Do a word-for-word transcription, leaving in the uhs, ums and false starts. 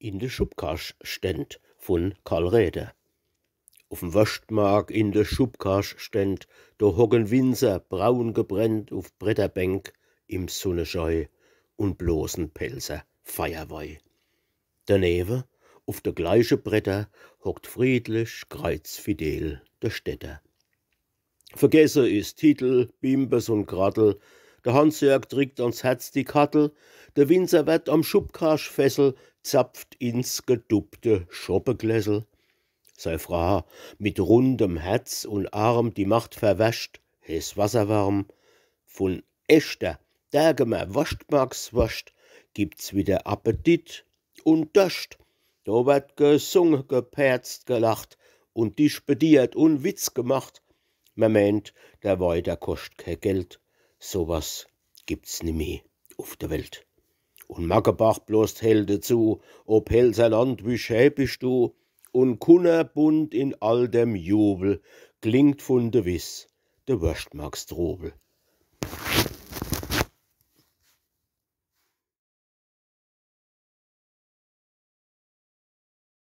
In de Schubkarschständ vun Karl Räder. Uf'm Worschtmark in de Schubkarschständ, do hocken Winzer, braun gebrennt, uf Bretterbänk im Sunneschei un blosen Pälzer Feierwei. Denewe, uf de gleiche Bretter, hockt friedlich, kreizfidel de Städter. Vergesse is Titel, Bimbes un Grattel. De Hansjörg drickt ans Herz die Kattel. De Winzerwert am Schubkarschfässel zapft ins geduppte Schoppeglässel. Sei Fra mit rundem Herz un Arm, die macht verwerscht, heeß Wasserwarm. Vun echter, dergemer Worschtmarksworscht gibt's wieder Appetit un Dorscht. Do werd gesunge, geperzt, gelacht un dischbediert un Witz gemacht. Mer meent, der Wei, der koscht kee Geld. So was gibt's nimmi uf der Welt. Un Mackebach blost hell dezu: O Pälzerland, wie schää bisch du! Un kunnerbunt in all dem Jubel klingt vun de Wiss de Worschtmarkstrubel.